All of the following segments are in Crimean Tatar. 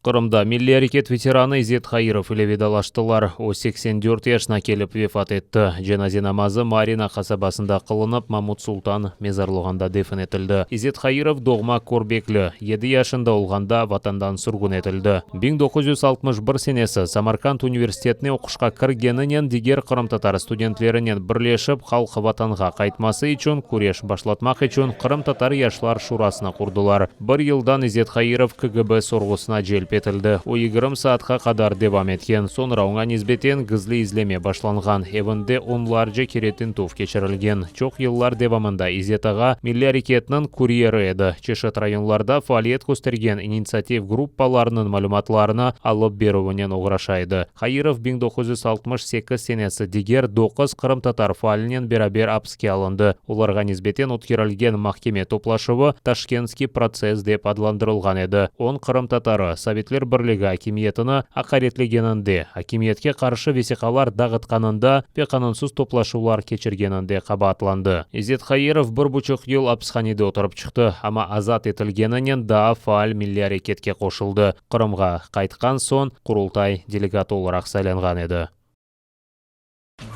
Qırımda milliy areket veteranı İzzet Hairov ile vedalaştılar. O, 84 yaşına kelip vefat etti. Cenaze namazı Marina qasabasında qılınıp, Mamut Sultan mezarlığında defin etildi. İzzet Hairov doğma Körbekli, yedi yaşında olğanda vatandan sürgün etildi. 1961 senesi Samarkand universitetine oquşqa kirgeninen diger qırımtatar studentlerinen birleşip halq vatanğa qaytması içün küreş başlatmaq içün Qırımtatar yaşlar şurasını qurdılar. Bir yıldan İzzet Hairov KGB sorğusına celp etildi. O yigirmi saatqa qadar devam etken. Soñra oña nisbeten gizli izleme başlanğan, evinde onlarca kere tintüv keçirilgen. Çoq yıllar devamında İzzet ağa milliy areketniñ kuryeri edi, çeşit rayonlarda faaliyet köstergen initsiativ gruppalarınıñ malümatlarını alıp berüvinen oğraşa edi. Hairov 1968 senesi diger doquz qırımtatar faalinen beraber apiske alındı. Olarğa nisbeten ötkerilgen mahkeme toplaşuvı Taşkentskiy protsess dep adlandırılğan edi. On qırımtatarı Sovetler Birligi akimiyetini aqaretlegeninde, akimiyetke qarşı vesiqalar dağıtqanında ve qanunsız toplaşuvlar keçirgeninde qabaatlandı. İzzet Hairov bir buçuq yıl apishanede oturıp çıqtı, amma azat etilgeninen daa faal milliy areketke qoşuldı. Qırımğa qaytqan soñ Qurultay delegatı olaraq saylanğan edi.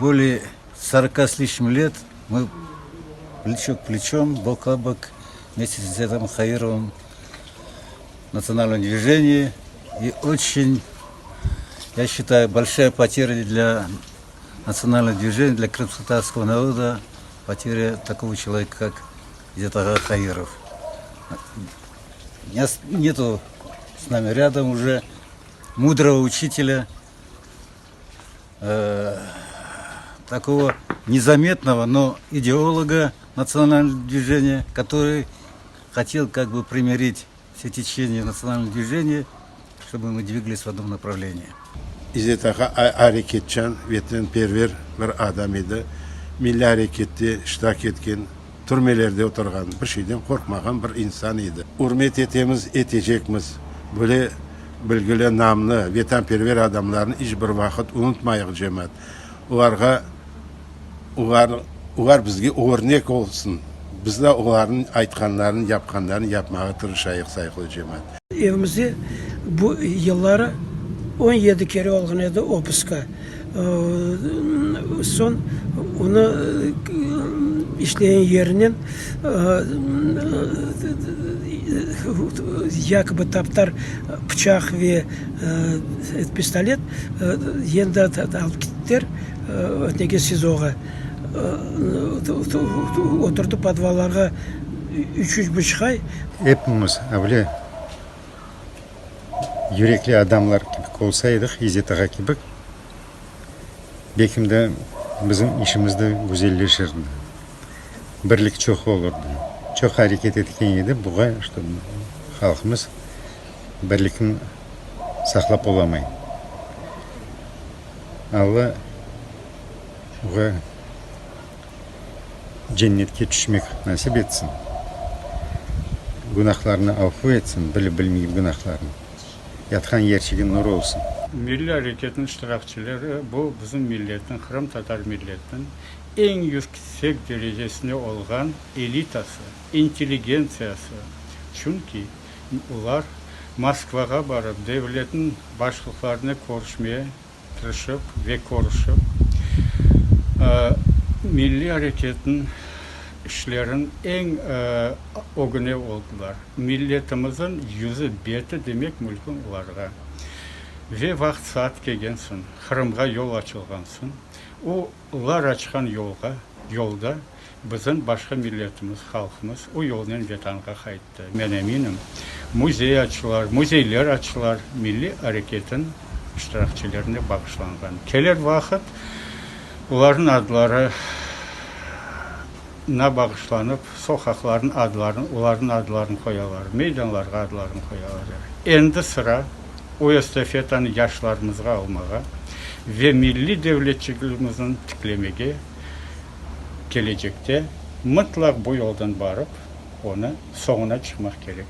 Bolее soroka s lişnim let mı pleço k pleçom, bok o bok vmeste s İzzetom Hairovım v natsionalnom dvijeniyi i oçen, ya şçitayu, bolşaya poterya dlâ natsionalnogo dvijeniya, dlâ krımskotatarskogo naroda poterya takogo çeloveka, kak İzzet ağa Hairov. Netu s nami râdom uje mudrogo uçitelâ, takogo nezametnogo, no ideologa natsionalnogo dvijeniya, kotorıy hotel kak bı primirit vse teçeniya natsionalnogo dvijeniya, ştobı mı dvigalis v odnom napravleniyi. İzzet ağa areketçan, vetenperver bir adam edi. Milliy arekette iştirak etken, türmelerde oturğan, bir şeyden qorqmağan bir insan edi. Ürmet etemiz, etecekmiz. Böyle bilgili, namlı, vetanperver adamlarnı iç bir vaqıt unutmayıq, cemaat. Olarğa, olar, olar bizge örnek olsun. Biz de olarnıñ aytqanlarını, yapqanlarını yapmağa tırışayıq, sayğılı cemaat. Evimizde bu yılları 17 kere olğan edi opiska. Soñ onı işlegen yerinen yakobı taptar pıçaq ve pistolet, endi alıp kettiler nege SİZOğa. Oturdı podvallarğa üç, üç buçuq ay. Epimiz öyle yürekli adamlar kibik olsaydıq, İzzet ağa kibik, belkim de bizim işimiz de güzelleşirdi, birlik çoq olurdı. Çoq areket etken edi, buğa işte halqımız birlikni saqlap olamay. Alla oğa Cennetke tüşmek nasip etsin. Günahlarını afu etsin, bilip-bilmeyip günahlarını. Yatqan yerçigi nur olsun. Milliy areketniñ iştirakçileri, bu bizim milletniñ, qırımtatar milletiniñ eñ yüksek derecesinde olğan elitası, intelligentsiyası. Çünki olar Moskvağa barıp, devletniñ başlıqlarına körüşmeye tırışıp ve körüşip, milliy areketniñ işlerin eñ ögüne oldılar. Milletimizin yüzü, beti demek mülkün olarğa. Ve vaqıt-saat kelgen soñ, Qırımğa yol açılğan soñ, o, lar açqan yolğa, yolda bizim başqa milletimiz, halqımız o yolnen Vetanğa qayttı. Men eminim, müzey açılar, müzeyler açılar, milliy areketin iştirakçilerine bağışlanğan. Kelir vaqıt, olarnıñ adları na bağışlanıp, soqaqlarnıñ adlarını, olarnıñ adlarını qoyalar, meydanlarğa adlarını qoyalar. Endi sıra o estafetanı yaşlarımızğa almağa ve milliy devletçiligimizni tiklemege kelecekte mıtlaq bu yoldan barıp, onı soñuna çıqmaq kerek.